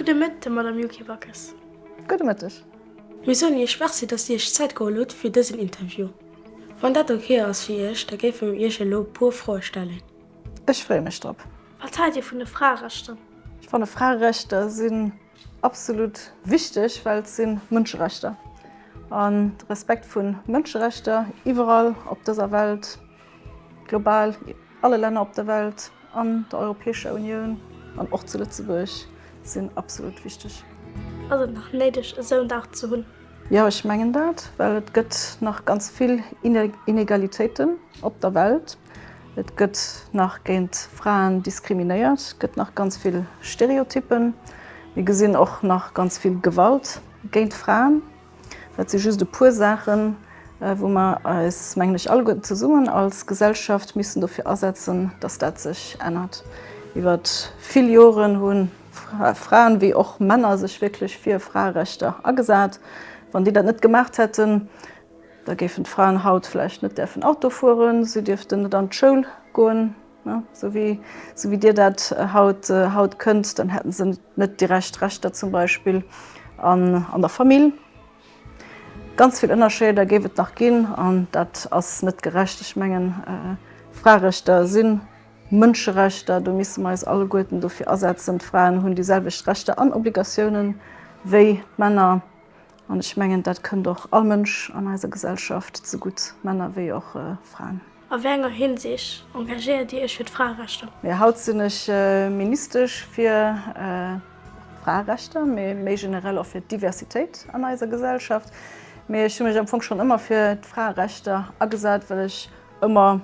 Gudde Mëtte, Madame Yuki Backes. Gudde Mëtteg. Mir soen Iech Merci, dass Dir Iech Zäit geholl hutt fir dësen Interview. Wann dat ok ass fir Iech, da géife mir Iech elo e puer Froe stellen. Ech freeë mech drop. Wat haalt Dir vun de Fraerechter? Ech fanne Fraerechter sinn absolut wichteg, well et si Mënscherechter. An de Respekt vu Mënscherechter iwwerall op dëser Welt, global, alle Länner op der Welt, an der Europäescher Unioun an och zu Lëtzebuerg sinn absolut wichteg. Ass et nach néideg esou en Dag ze hunn? Jo, ech mengen dat, well et gëtt nach ganz vill Inegalitéiten op der Welt. Et gëtt nach géint Fraen diskriminéiert, et gëtt nach ganz vill Stereotyppen. Mir gesinn och nach ganz vill Gewalt géint Fraen. Dat si just e puer Saachen, wou mer eis, mengen ech, alleguerten zesummen als Gesellschaft missen dofir asetzen, dass dat sech ännert. Iwwer vill Joren hu Fraen wéi och Männer sech wierklech fir Fraerechter agesat. Wann déi dat net gemaach hätten, da géifen d'Fraen haut vläicht net däerfen Auto fueren, si dierften net an d'Schoul goen, esou wéi Dir dat haut haut kënnt. Dann hätten se net déi recht Rechter zum Beispill an der Famill. Ganz vill Ënnerscheeder géif et nach ginn an dat ass net gerecht. Ech mengen, Fraerechter si Mënscherechter, do misse mer eis alleguerten dofir asetzen. D'Fraen hunn déi selwecht Rechter an Obligatiounen wéi d'Männer. An ech mengen, dat kënnt och all Mënsch an eiser Gesellschaft zegutt, Männer wéi och Fraen. A wéi enger Hinsicht engagéiert Dir Iech fir d'Fraerechter? Haut sinn ech Ministesch fir Fraerechter, mee méi generell och fir d'Diversitéit an eiser Gesellschaft. Mee ech hu mech am Fong schonn ëmmer fir d'Fraerechter agesat, well ech ëmmer,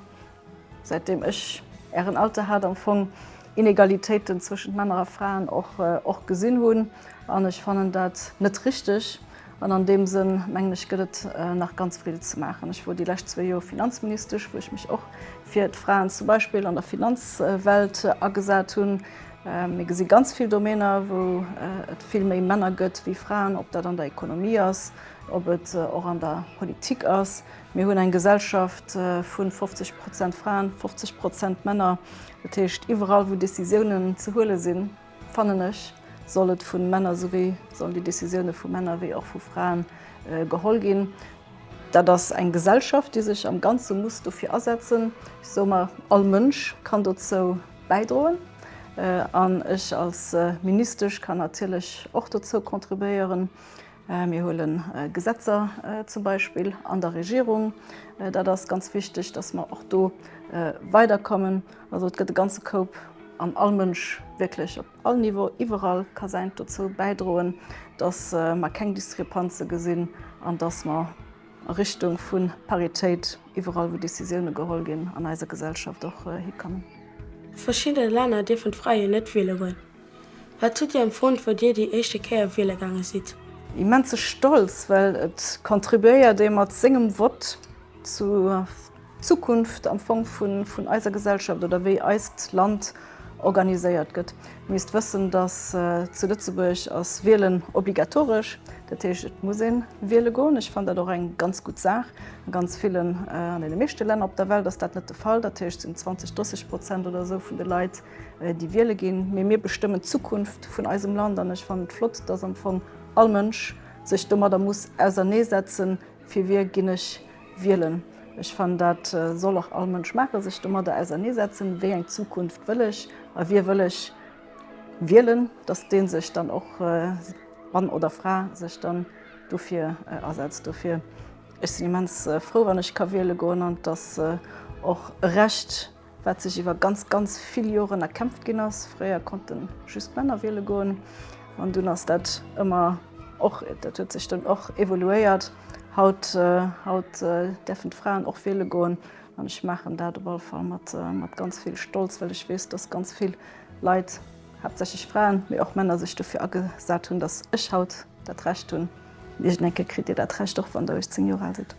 säitdeem ech Ären Alter hat, am Fong Inegalitéiten zwëschent Männer a Fraen och gesinn hunn. An ech fannen dat net richteg. An an deem Sënn, mengen ech, gëtt et nach ganz vill ze maachen. Ech wor déi lescht zwéi Joer Finanzministesch, wou ech mech och fir d'Fraen zum Beispill an der Finanzwelt agesat hunn. Mir gesi ganz vill Domainer, wou et vill méi Männer gëtt wéi Fraen, ob dat an der Ekonomie ass, ob et och an der Politik ass. Mir hunn eng Gesellschaft vu 50 Prozent Fraen, 50 Prozent Männer. Dat heescht, iwwerall wou Decisiounen ze huele sinn, fannen ech, soll et vu Männer souwéi, sollen déi Décisioune vu Männer wéi och vu Fraen geholl ginn. Dat ass eng Gesellschaft, déi sech am Ganze muss dofir asetzen. Ech soe mer, all Mënsch kann dozou bäidroen an ech als Ministesch kann natierlech och dozou contribuéieren. Mir huele Gesetzer zum Beispill an der Regierung. Dat ass ganz wichteg, dass mer och do weiderkommen. Also et gëtt e ganze Koup an all Mënsch wierklech op all Niveau iwwerall ka säint dozou bäidroen, dass mer keng Diskrepanze gesinn an dass mer a Richtung vu Paritéit iwwerall wou Décisioune geholl ginn an eiser Gesellschaft och hikommen. A verschiddene Länner dierfen d'Frae jo net wiele goen. Wat hutt Dir empfonnt, wou Dir déi éischte Kéier wiele gaange sidd? Immense Stolz, well et contribuéiert ee mat sengem Vott zur Zukunft am Fong vun eiser Gesellschaft oder wéi eist Land organiséiert gëtt. Dir misst wëssen, datt zu Lëtzebuerg ass Wielen obligatoresch, dat heescht et muss ee wiele goen. Ech fannen dat och eng ganz gutt Saach. A ganz villen, an deene meeschte Länner op der Welt ass dat net de Fall. Dat heescht et sinn 20, 30 Prozent oder esou vun de Leit, déi wiele ginn. Mee mir bestëmmen d'Zukunft vun eisem Land an ech fannen et flott, datt am Fong all Mënsch sech domadder muss auserneesetzen, fir wie ginn ech wielen. Ech fannen, dat soll och all Mënsch maachen, sech domadder auserneesetzen, wéi eng Zukunft wëll ech a wie wëll ech wielen, datt dee sech dann och, Mann oder Fra, sech dann dofir asetzt. Dofir, ech sinn immens frou, wann ech ka wiele goen an et ass och e Recht, wat sech iwwer ganz, ganz vill Joren erkämpft ginn ass. Fréier konnte just d'Männer wiele goen an dunn ass dat ëmmer och, dat huet sech dann och evoluéiert. Haut, haut däerfen d'Fraen och wiele goen an ech maachen dat op alle Fall mat, mat ganz vill Stolz, well ech weess, dass ganz vill Leit, haaptsächlech Fraen, mee och Männer, sech dofir agesat hunn, dass ech haut dat Recht hunn. Iergend eng Kéier kritt Dir dat Recht och, wann Der 18 Joer al sidd.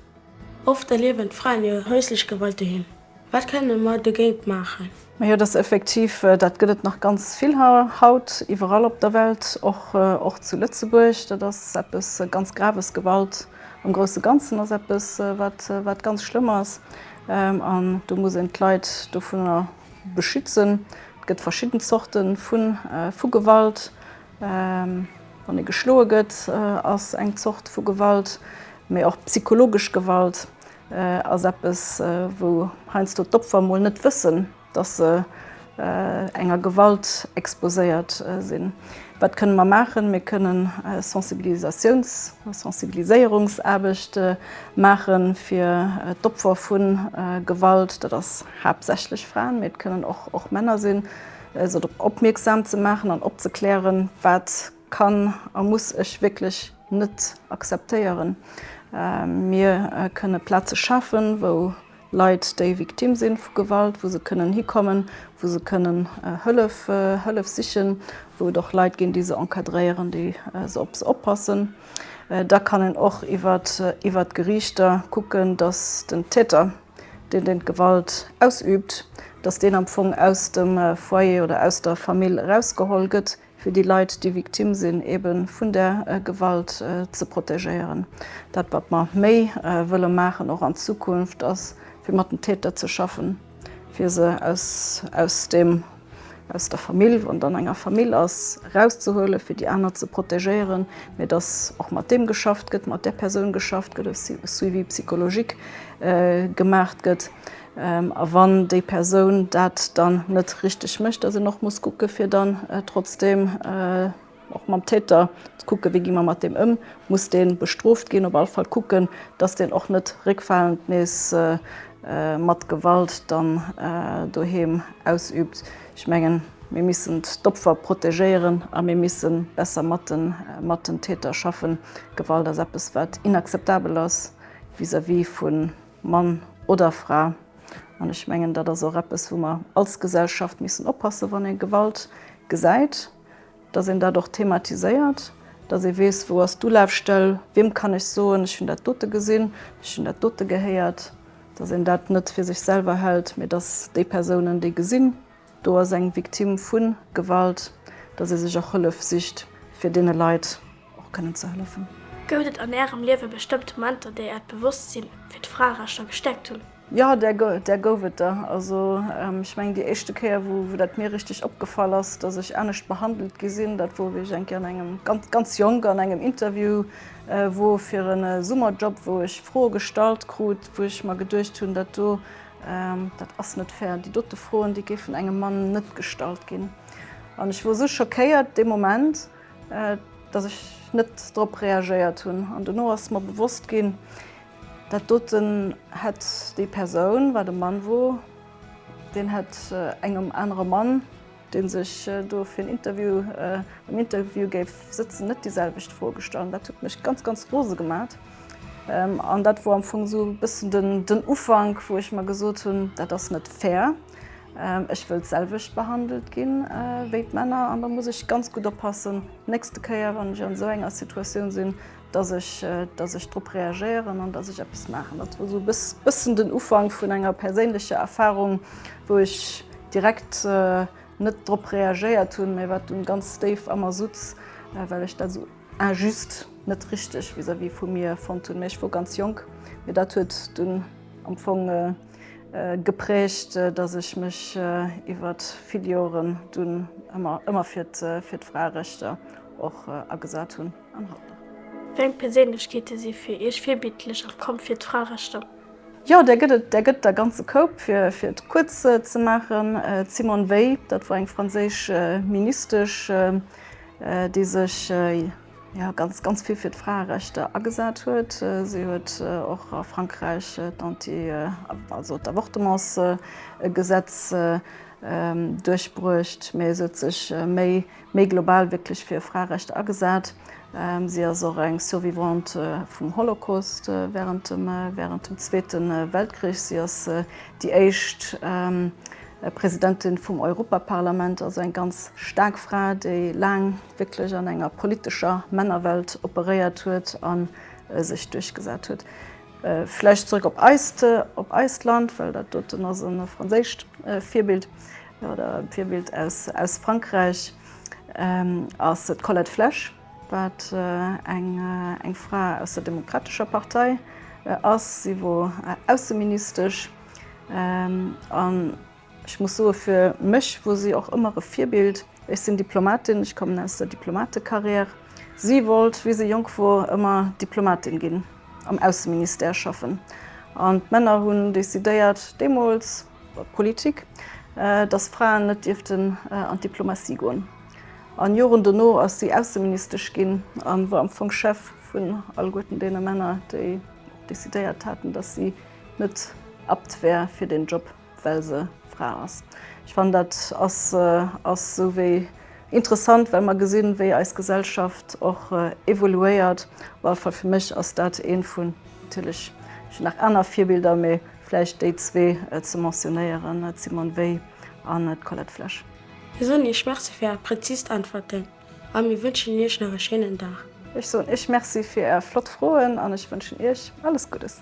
Oft erliewen d'Fraen jo häuslech Gewalt doheem. Wat kënne mer dogéint maachen? Majo, dat ass effektiv, dat gëtt et nach ganz vill haut, iwwerall op der Welt, och och zu Lëtzebuerg. Dat ass eppes ganz Graves. Gewalt am grousse Ganzen ass eppes, wat wat ganz schlëmm ass. An do muss een d'Leit dovunner beschützen. Et gëtt verschidden Zorte vu vu Gewalt. Wann ee geschloe gëtt, ass eng Zort vu Gewalt, mee och psychologesch Gewalt ass eppes, wou heiansdo d'Opfer mol net wëssen, dass se enger Gewalt exposéiert sinn. Wat kënne mer maachen? Mir kënnen Sensibilisatiouns-, Sensibiliséierungsaarbecht maache fir d'Opfer vu Gewalt. Dat ass haaptsächlech Fraen, mee et kënnen och Männer sinn, se drop opmierksam ze maachen an opzeklären, wat kann a muss ech wierklech net akzeptéieren. Mir kënne Plaze schafen, wou Leit, déi Victime si vu Gewalt, wou se kënnen hikommen, wou se kënnen Hëllef, Hëllef sichen, wou et och Leit ginn, déi se encadréieren, déi se op se oppassen. Da kann een och iwwer, iwwer d'Geriichter kucken, datt den Täter, deen deen d'Gewalt ausüübt, datt deen am Fong aus dem Foyer oder aus der Famill erausgeholl gëtt, fir déi Leit, déi Victime sinn, ebe vun där Gewalt ze protegéieren. Dat, wat mer méi wëlle maachen, och an Zukunft, ass, fir mat den Täter ze schaffen, fir se aus, aus deem, aus der Famill, wann et an enger Famill ass, erauszehuelen, fir déi aner ze protegéieren, mä dass och mat deem geschafft gëtt, mat där Persoun geschafft gëtt, e Suivi psychologique gemaacht gëtt. A wann déi Persoun dat dann net richteg mécht, dass een och muss kucke fir dann trotzdeem och mam Täter ze kucken, wéi gi mer mat deem ëm, muss dee bestrooft ginn, op alle Fall kucken, dass deen och net réckfalend nees mat Gewalt dann doheem ausüübt. Ech mengen, mir missen d'Opfer protegéieren a mir misse besser mat den Täter schaffen. Gewalt ass eppes, wat inakzeptabel ass vis-à-vis vu Mann oder Fra. An ech mengen, dat ass och eppes, wou mer als Gesellschaft missen oppassen, wann ee Gewalt gesäit, dass een dat och thematiséiert, dass ee weess, wou ass d'Ulafstell, wiem kann ech soen, ech hunn dat dote gesinn, ech hunn dat dote gehéiert, dass een dat net fir sech selwer hält, mee dass déi Persounen, déi gesinn, Do ass eng Victime vu Gewalt, dass ee sech och Hëllef sicht, fir deene Leit och kënnen ze hëllefen. Gouf et an Ärem Liewe bestëmmte Momenter, déi Äert Bewosstsinn fir d'Fraerechter gestäerkt hunn? Jo, där gouf et der. Also ech mengen, déi éischte Kéier, wou dat mir richteg opgefall ass, dass ech anescht behandelt gi sinn, dat wor, wéi ech eng Kéier an engem, ganz, ganz jonk, an engem Interview wor fir e Summerjob, wou ech Froe gestallt krut, wou ech mer geduecht hunn, dat do Dat ass net fair. Déi dote Froen, déi géifen engem Mann net gestallt ginn. An ech wor esou schockéiert dee Moment, datt ech net drop reagéiert hunn. An dono ass mer bewosst ginn, dat doten hätt déi Persoun, wat e Mann wor, deen hätt engem anere Mann, dee sech do fir en Interview, am Interview géif sëtzen, net déi selwecht Fro gestallt. Dat huet mech ganz, ganz rose gemat. An dat wor am Fong esou e bëssen den, den Ufank, wou ech mer gesot hunn, dat ass net fair. Ech wëll d'selwecht behandelt ginn wéi d'Männer an da muss ech ganz gutt oppassen, d'nächste Kéier, wann ech an esou enger Situatioun sinn, dass ech, dass ech drop reagéieren an dass ech eppes maachen. Dat wor esou e bëssen den Ufank vun enger perséinlecher Erfahrung, wou ech direkt net drop reagéiert hunn, mä wat dunn ganz déif a mer sutz, well ech dat esou injuste, net richteg vis-à-vis vu mir fonnt hunn. Mä ech wor ganz jonk, mä dat huet dunn am Fong geprägt, dass ech mech iwwert vill Joren dunn ëmmer, ëmmer fir d'Fraerechter och agesat hunn. An haut nach. Wéi eng Perséinlechkeete si fir Iech virbildlech am Kampf fir d'Fraerechter? Jo, där gëtt et, där gëtt der ganze Koup. Fir et kuerz ze maachen, d'Simone Veil, dat wor eng franséisch Ministesch, déi sech jo ganz, ganz vill fir d'Fraerechter agesat huet. Si huet och a Frankräich d'Anti, also d'Avortementsgesetz duerchbruecht, mee se huet sech méi méi global wierklech fir Fraerechter agesat. Si ass och eng Survivante vum Holocaust wärend dem wärend dem Zweete Weltkrich. Si ass déi éischt Presidentin vum Europaparlament, also eng ganz staark Fra, déi laang wierklech an enger politescher Männerwelt operéiert huet a sech duerchgesat huet. Vläicht zrëck op eist, op eist Land, well dat doten ass e franséischt Virbild oder e Virbild aus, aus Frankräich, ass d'Colette Flesch, wat eng, eng Fra aus der Demokratescher Partei ass. Si wor Ausseministesch an. Ech muss soe fir mech wor si och ëmmer e Virbild. Ech sinn Diplomatin, ech kommen aus der Diplomatekarriär. Si wollt, wéi se jonk wor, ëmmer Diplomatin ginn, am Ausseministère schaffen. An d'Männer hunn decidéiert, deemools, d'Politik, dass Fraen net dierften an d'Diplomatie goen. An Joren dono ass si Ausseministesch ginn a wor am Fong Chef vun alleguerten deene Männer, déi decidéiert haten, dass si net apt wär fir deen Job. Well se Fra ass. Ech fannen dat ass ass sou wéi interessant, well mer gesinn, wéi eis Gesellschaft och evoluéiert. Op alle Fall fir mech ass dat eent vun, natierlech ech hunn nach aner Virbilder, mee vläicht déi zwee ze mentionnéieren, d'Simone Veil an d'Colette Flesch. Mir soen Iech Merci fir Är präzist Äntwerten a mir wënschen Iech nach e schéinen Dag. Ech soen Iech Merci fir Är flott Froen an ech wënschen Iech alles Guddes.